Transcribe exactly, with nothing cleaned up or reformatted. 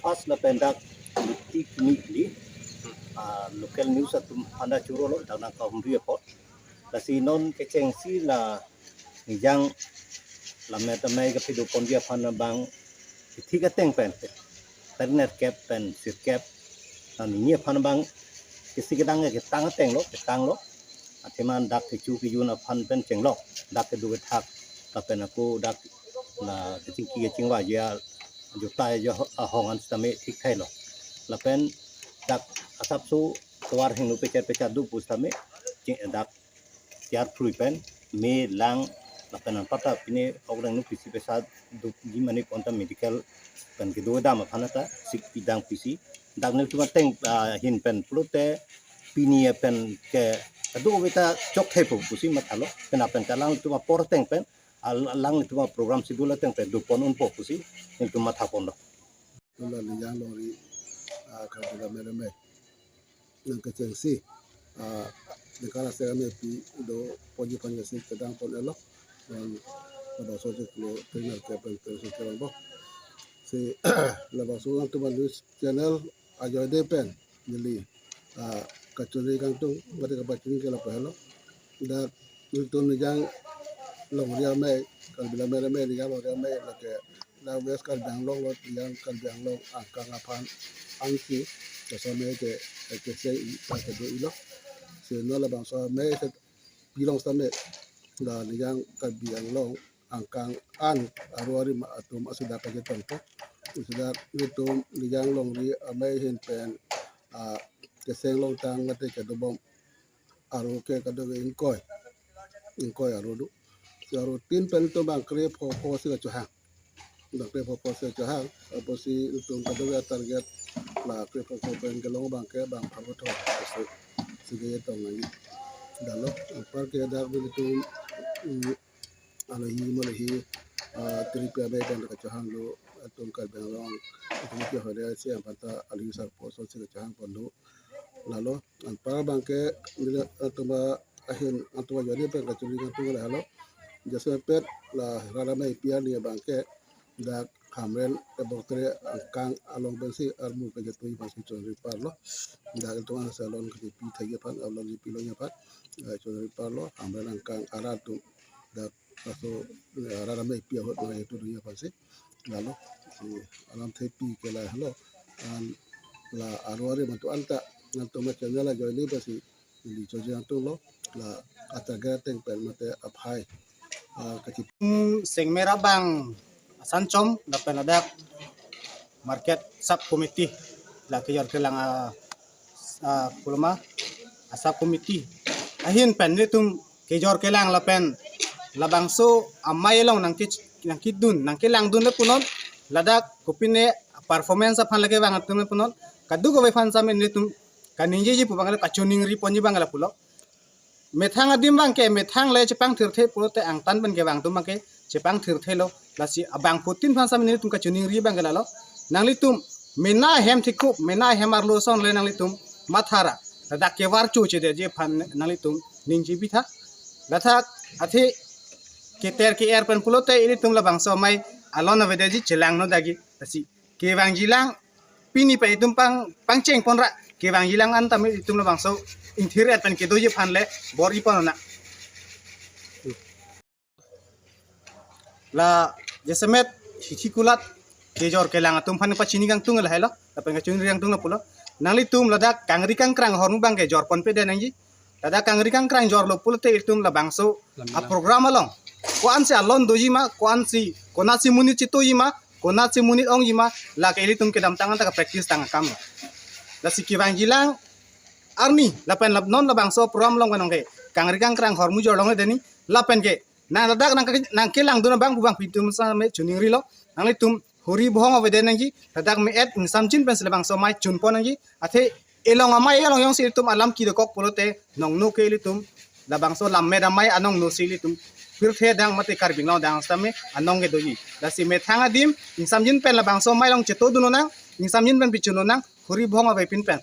First lapen dak Luti Kimi li, ah, local news atum aphan ta choro lo, dak nangkahumri apot. Lasi non kechengsi la nijang lammet amei kapado ponji aphan abang kethik ateng pen, pen nerkep pen sirkep, ah, nini aphan abang kesi kedang ketang ateng lo, ketang lo. Athema dak kecho kejun aphan pen chenglok, dak kedo kethak, lapen ako dak la kechingki kechingvai ajotai ajo ahong an sitame thik thailo. Lapen dak asapso tovar hingno pecher pecher do pu sitame ching dak tiar phrui pen me lang lapen anparta pine ok rengno pisi pesa do ji mane konta medical pen kedo dam aphan ta sik pidang pisi. Dak nelitum ateng, ah, ahin pen pulote pini pen ke kedo ave ta chok thaipo pusi mathalo. Pen apen ke alanglitum apor ateng pen, al-, alanglitum aprogram schedule ateng pen do pon unpo pusi nelitum matha ponlo. Tula nijang longri, ah, Karbi Lammet Amei nangkechengsi, ah, ningkan asek amei pi do ponji aphan kesi kedang pon-etlo. Dan labangso chiklo trainer ke pen terus ke bang bo. Si labangso nangtum news channel ajoine pen neli, ah, kachoningri kangtung, mate kapachini ke lapu helo. Dak nelitum nijang longri amei, Karbi Lammet Amei, nijang longri amei lake la West Karbi Anglong lo, nijang Karbi Anglong angkang aphan ansi, laso amei ke, ke se i, ta kedo-ilo. Si non labangso amei se pilong sitame, la nijang Karbi Anglong angkang an aru ari ma atum asuda kachetongpo. Suda nelitum nijang longri amei ahin pen, ah, keseng longtang mate kedobom aru ke kadokave ingkoi. Ingkoi aru do. Si aru tin pen nelitum bang kre pho pho si kachohang. Bang kre pho pho si kachohang. Apotsi nelitum kadokave target la kre pho pho pen kelong bang ke bang pharo tho. Si, si kachetong nangji. Dalo, anpar ke dak nelitum, mm, alohi malohi, ah, tiri pi amei pen kachohang do, atum Karbi Anglong, atum ke hole si aphanta alohi sarpo ason si kachohang ponlo. Lalo, anpar bang ke, neli atum ahin, atum ajoine pen kachoningri kangtung lahelo. Jasemet la rat amei pi arni bang ke, dak Hamren Eboktre angkang along pensi armu kejatui pensi choningri parlo. Dak itum an salon kepi thagi aphan, alon kepi longji aphan, eh, choningri parlo, Hamren angkang arat atum. Dak laso, eh, rat amei pi ahut nang itu dunia pensi. Lalo, si alam thepi ke lahelo. An la aru ari mantu anta, nangtum channel ajoine pensi neli choningri kangtunglo, la atarget ateng pen mate aphai, ah, kachip. Hmm, Sengmera bang Asanchom, lapen ladak market sub committee, la kejor kelang, ah, ah, puloma, ah, sub committee ahin pen nelitum kejor kelang lapen labangso amei along nangke, nangkedun, nangkelangdun le punon, ladak kopine performance aphan lake bang atum le punon, kadokave aphan sitame nelitum kaningjeji pu bang le kachoningri ponji bang le pulo. Methang adim bang ke, methang le chepangthirthe pulote angtan pen ke bang atum bang ke chepangthirthelo. Lasi abangphutin aphan sitame nelitum kachoningri bang ke lalo. Nanglitum mena hem thikup, mena hem arlo ason le nanglitum mathara. Ladak kevar chu chedetji aphan nanglitum ningje pitha. Ladak athe keter ke-er pen pulote ilitum labangso amei alon avedetji, chelangno dagi. Lasi kevangjilang pini pen itum pang, pangcheng ponra, kevangjilang an tame itum labangso ingthir-et pen kedoji aphan le bor-i pon nang. La jasemet hithi kulat kejor kelang atum aphan pachini kangtung lahelo, lapen kachoningri kangtung lapulo. Nanglitum ladak kangri kangkrang ahormu bang ke jor ponpedet nangji. Ladak kangri kangkrang jorlo pulote itum labangso aprogram along ko-ansi alon doji ma, ko-ansi, konatsi monit chetoji ma, konatsi monit ongji ma, lake ilitum kedamtang anta kapractice tang akam lo. Lasi kevangjilang arni lapen lap non labangso aprogram along kanong ke kangri kangkrang ahormu jorlongledetji, lapen ke nang ladak nang, nangkelangdun abang pu bang pi itum sitame choningrilo. Nanglitum huri bohong avedet nangji, ladak me-et ingsamjin pensi labangso amei chun pon nangji. Athe elong amei along jongsi itum alam kedokok pulote nongno ke ilitum labangso lammet amei anongno si ilitum pirthe adang mate Karbi Anglong adang sitame anong kedoji. Lasi methang adim ingsamjin pen labangso amei along chetodun nang, ingsamjin pen pi chun nang, huri bohong avepin pen